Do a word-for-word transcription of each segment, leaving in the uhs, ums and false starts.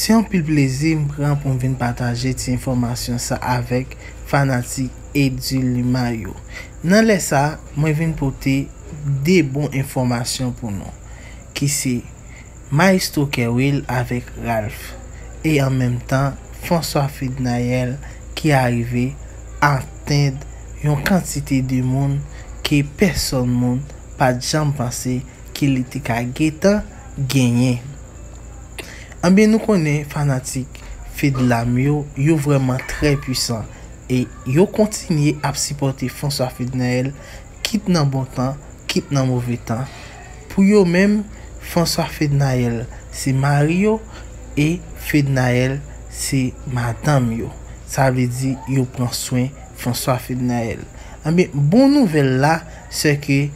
Se anpil plezi m pran pou m vin pataje ti enfòmasyon sa avèk fanatik Edilima yo. Nan lè sa, mwen vin pote de bon enfòmasyon pou nou, ki se Maestro Kerwill avèk Ralph, e an menm tan, François Fednaelle ki arive atenn yon kantite de moun ke pèsonn moun pa t janm panse ke li te ka gentan genyen. Anbyen, nou konnen fanatik Fedlam yo, yo vrèman trè pwisan e yo kontinye ap sipòte François Fednaelle, kit nan bon tan, kit nan move tan. Pou yo menm, François Fednaelle se mari yo e Fednaelle se madanm yo. Sa vle di yo pran swen François Fednaelle. Anbyen, bon nouvèl la, se ke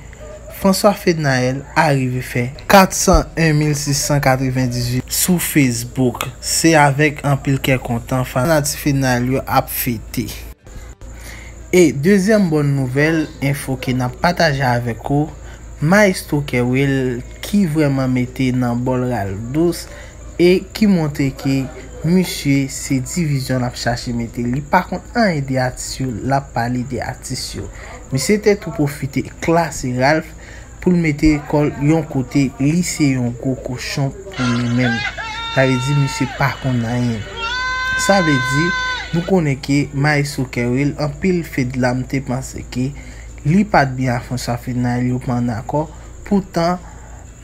François Fednaelle arive fè kat san en mil sis san katrevendizuit sou Facebook. Se avèk anpil kè kontan fanatik Fednaelle yo ap fete. E dezyèm bòn nouvèl, enfo ke n ap pataje avèk ou, Maestro Kerwill ki vrèman mete nan bòl Ralph dous e ki montre ke misye se divizyon l ap chache mete. Li pa konn anyen de atis yo, l ap pale de atis yo. Misye te tou pwofite klase Ralph pou l mete kò l yon kote, li se yon gwo kochon pou li menm. Sa vle di misye pa konn anyen. Sa vle di, nou konnen ke Maestro Kerwill, anpil Fedlam te panse ke li pa t byen a François Fednaelle, yo pa annakò. Poutan,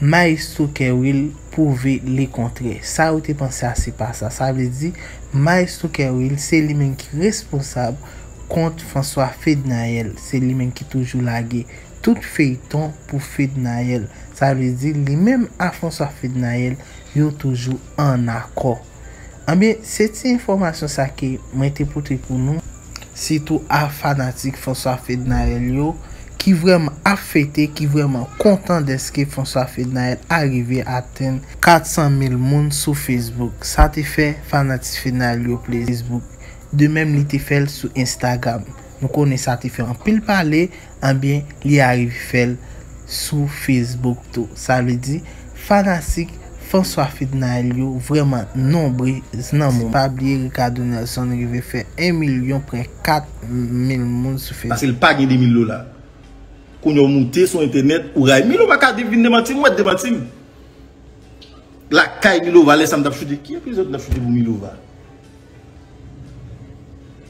Maestro Kerwill pwouve lekontrè. Sa yo te panse a, se pa sa. Sa vle di, Maestro Kerwill, se li menm ki responsab kont François Fednaelle. Se li menm ki toujou lage tout feyton pou Fednaelle. Sa vle di, li menm a François Fednaelle, yo toujou annakò. Anbyen, se ti enfòmasyon sa ke mwen te pote pou nou, sitou a fanatik François Fednaelle yo, ki vrèman ap fete, ki vrèman kontan dèske François Fednaelle arive atenn kat san mil moun sou Facebook. Sa te fè fanatik Fednaelle yo plezi Facebook. De menm, li te fè l sou Instagram. Nou konnen sa te fè anpil pale, anbyen, li arive fè l sou Facebook tou. Sa vle di, fanatik François Fednaelle yo vrèman nonbre nan moman. Pa bliye, Ricardo Nelson rive fè en milyon prè kat mil moun sou Facebook. Paske l pa gen de mil dola. Kounye a w moute sou entènèt, ou ray. Milova ka de-, vin demanti m, ou mèt demanti m. Lakay Milova, lè sa m t ap choute. Ki epizòd m t ap choute pou Milova?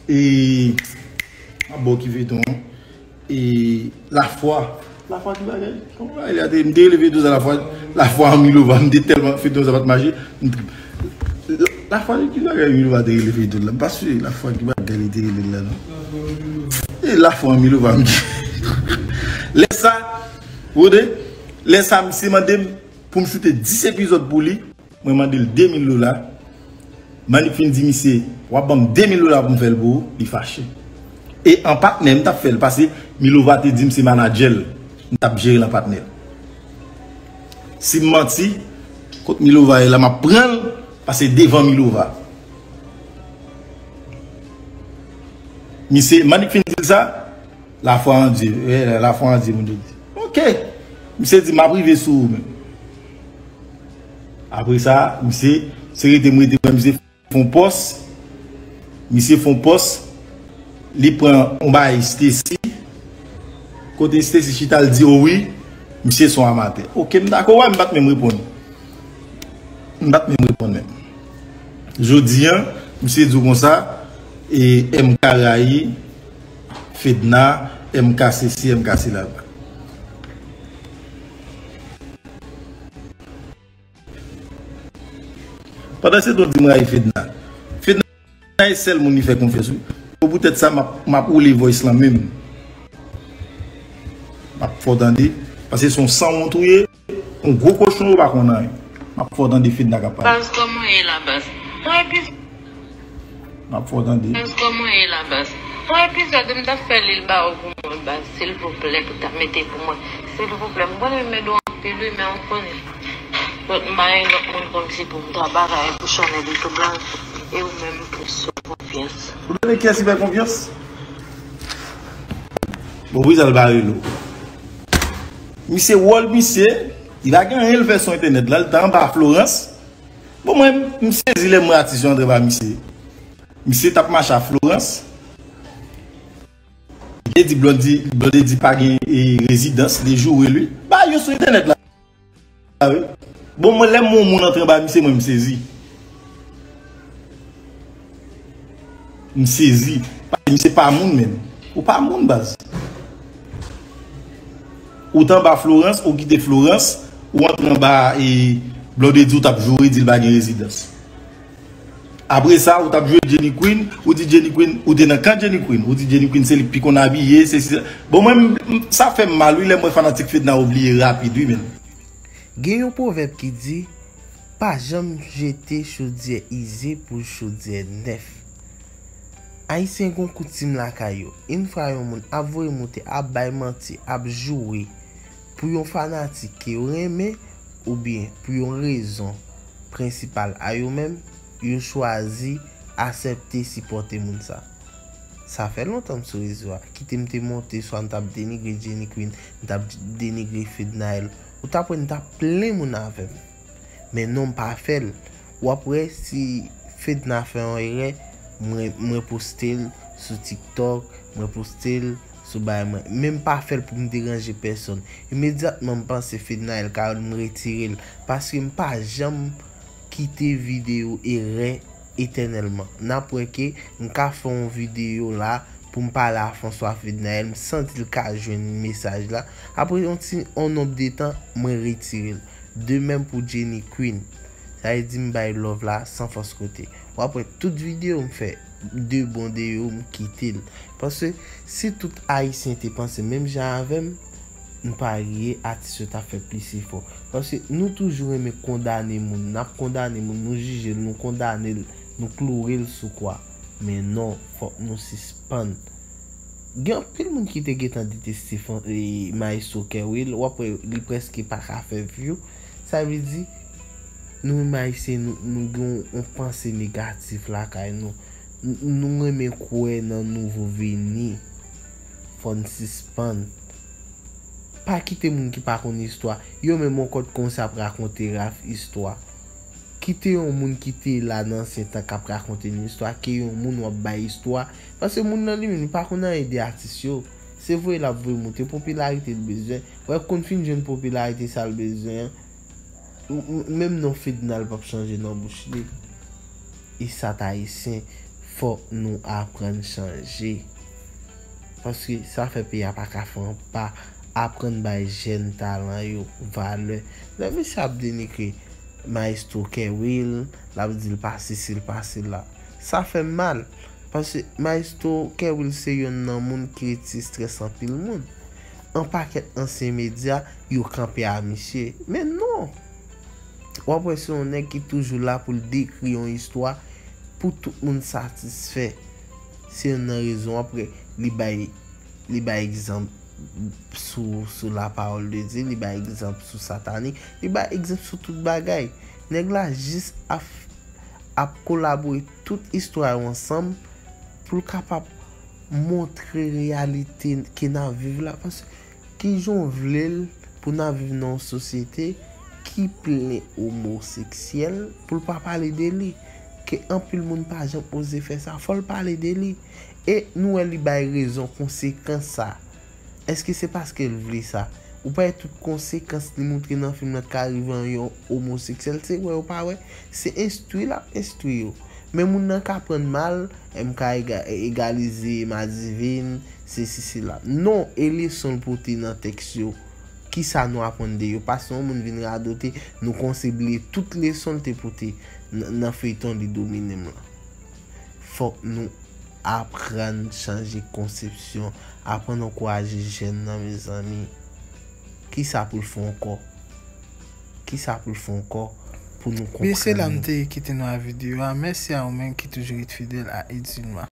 E, m ap ba w ki feyton an. E, Lafwa. Lafwa ki bagay? Kòman bagay la te? M te rele feyton sa Lafwa. Lafwa an Milova, m te tèlman feyton sa pa t mache. M te, Lafwa ki bagay Milova te rele feyton la? M pa swiv Lafwa ki bagay li te rele la, non. E Lafwa an Milova, m di. Lè sa, ou tande? Lè sa, misye mande m pou m choute dis epizòd pou li. Mwen mande l de mil dola. Manik fin di misye, "W ap ban m de mil dola pou m fè l pou ou," li fache. E an patnè, m t ap fè l, paske Milova te di m se manadjè l, m t ap jere l an patnè. Si m manti, kot Milova ye la, m ap pran l, paske devan Milova. Misye, Manik fin di l sa, Lafwa an Dye, eh, lafwa an Dye, moun yo di. Oke. Misye di, "M ap rive sou ou menm." Apre sa, misye, se rete m rete, misye fè yon pòs. Misye fè yon pòs. Li pran yon bagay Stacy. Kote Stacy chita, l di, "O wi, misye se yon amatè." Oke, m dakò, wè, m pa t menm reponn. M pa t menm reponn menm. Jodi a, misye di w konsa, e M K rayi Fedna, M K sesi, M K sela. Pandan se tan w di m rayi Fedna. Fedna e sèl moun li fè konfyans, wi. Bon, poutèt sa, m ap, m ap woule voice lan menm. M ap fè w tande. Paske se yon sanwont ou ye. Yon gwo kochon, ou pa konn anyen. M ap fè w tande Fedna k ap pale. Baz, kòman w ye la, baz? Yon epizòd. M ap fè w tande. Baz, kòman w ye la, baz? Yon epizòd, m t ap fè li l ba ou pou mwen, baz. Silvouplè, pou ta mete pou mwen. Silvouplè, m konn renmen nou anpil, wi, men ou konnen. Lòt, m pa gen lòt moun kòmsi pou m ta bagay pou chanèl YouTube la. E ou menm, m plis sou konfyans. Ou tande kiyès ki fè konfyans? Bon, wi, sa l bare l. Misye, wòl misye, li pa gen anyen l fè sou entènèt la, li t anba Florence. Bon, mwen, m sezi lè m wè atis yo antre ba misye. Misye t ap mache a Florans. Li te di Blondedy, Blondedy pa gen e, rezidans, li joure li. Ba yo sou entènèt la. Wi. Bon, mwen, lè m wè yon moun antre anba misye, mwen, m sezi. M sezi. Paske misye pa moun menm. Ou pa moun, baz. Ou t anba Florans, ou kite Florans, ou antre anba e, Blondedy, ou t ap joure, di l pa gen rezidans. Apre sa, ou t ap jwe Jenny Queen, ou di Jenny Queen, ou te nan kan Jenny Queen, ou di Jenny Queen se li k pi konn abiye, se, se, bon, mwen, m, m, sa fè m mal, wi, lè m wè fanatik Fedna yo bliye rapid, wi, menn. Gen yon pwovèb ki di, pa janm jete chodyè ize pou chodyè nèf. Ayisyen gen yon koutim lakay yo. Yon fwa yon moun ap voye moute, ap bay manti, ap joure pou yon fanatik ke yo renmen, oubyen pou yon rezon prensipal a yo menm, yo chwazi aksepte sipòte moun sa. Sa fè lontan m sou rezo a. Kite m te monte, swa m t ap denigre Jenny Queen, m t ap denigre Fednaelle. Ou t ap wè m t ap plen moun avè m. Men non, m pa fè l. W ap wè si Fedna fè yon erè, mwen, mwen poste l sou TikTok, mwen poste l sou bagay mwen. Men m pa fè l pou m deranje pèsonn. Imedyatman m panse Fednaelle ka wè l, m retire l. Paske m pa janm kite videyo erè etènèlman. N ap wè ke m ka fè yon videyo la pou m pale a François Fednaelle, m santi l ka jwenn mesaj la. Apre yon ti, yon nonb de tan, mwen retire l. De menm pou Jenny Queen. Sa vle di m bay love la san fòs kote. W ap wè tout videyo m fè, de bon de yo, m kite l. Paske si tout Ayisyen te panse menm jan avè m, m parye atis yo t ap fè plis efò. Paske nou toujou renmen kondane moun. N ap kondane moun, nou jije l, nou kondane l, nou kloure l sou kwa. Men non, fòk nou sispann. Gen anpil moun ki te gentan deteste Fran- e, Maestro Kerwill. W ap wè li prèske pa ka fè view. Sa vle di, nou menm Ayisyen, nou, nou gen yon, yon panse negatif lakay nou. N- Nou renmen kwè nan nouvo vini. Fò n sispann. Pa kite moun ki pa konn istwa. Yo menm yon kòd konsa ap rakonte Raf istwa. Kite yon moun ki te la nan ansyen tan k ap rakonte nou istwa, ke yon moun w ap bay istwa. Paske moun nan li menm, li pa konn anyen de atis yo. Se voye l ap voye moute, popilarite l bezwen. Wè, konn fin jwenn popilarite sa l bezwen an. M- m- Menm non Fedna l p ap chanje nan bouch li. E sa t ayisyen, fòk nou aprann chanje. Paske sa fè peyi a pa ka fè yon pa, aprann bay jèn talan yo valè. Lè mesye ap denigre Maestro Kerwill, l ap di l pa sesi, l pa sela. Sa fè m mal. Paske Maestro Kerwill se yonn nan moun ki retire estrès anpil moun. Yon pakèt ansyen medya, yo kanpe a misye. Men non! W ap wè se yon nèg ki toujou la pou l dekri yon istwa pou tout moun satisfè. Se youn nan rezon, w ap wè li bay, li bay egzanp sou, sou la parole de Dieu, li bay egzanp sou satanik, li bay egzanp sou tout bagay. Nèg la jis ap, ap kolabore tout istwa yo ansanm pou l kapab montre reyalite ke n ap viv la. Paske kijan w vle l pou n ap viv nan yon sosyete ki plen omoseksyèl pou l pa pale de li? Ke anpil moun pa janm oze fè sa, fò l pale de li. E nou wè li bay rezon, konsekans sa. Èske se paske l vle sa? Ou pa wè tout konsekans li moutre nan fim nan ka rive an yon omoseksyèl, se wè ou pa wè, se enstwi l ap enstwi yo. Men moun nan ka pran mal, M K ega- egalize Madivin, sesi sela. Non, e leson l pote nan tèks yo. Kisa nou aprann de yo? Paske yon moun vin radote, nou konsible tout leson l te pote nan, nan feyton li domine m lan. Fòk nou aprann chanje konsepsyon, aprann ankouraje jèn nan, mezanmi. Kisa pou l fè ankò? Kisa pou l fè ankò pou nou konprann? Byen, se la m te kite nou a videyo a. Mèsi a ou menm ki toujou ret fidèl a Edilma.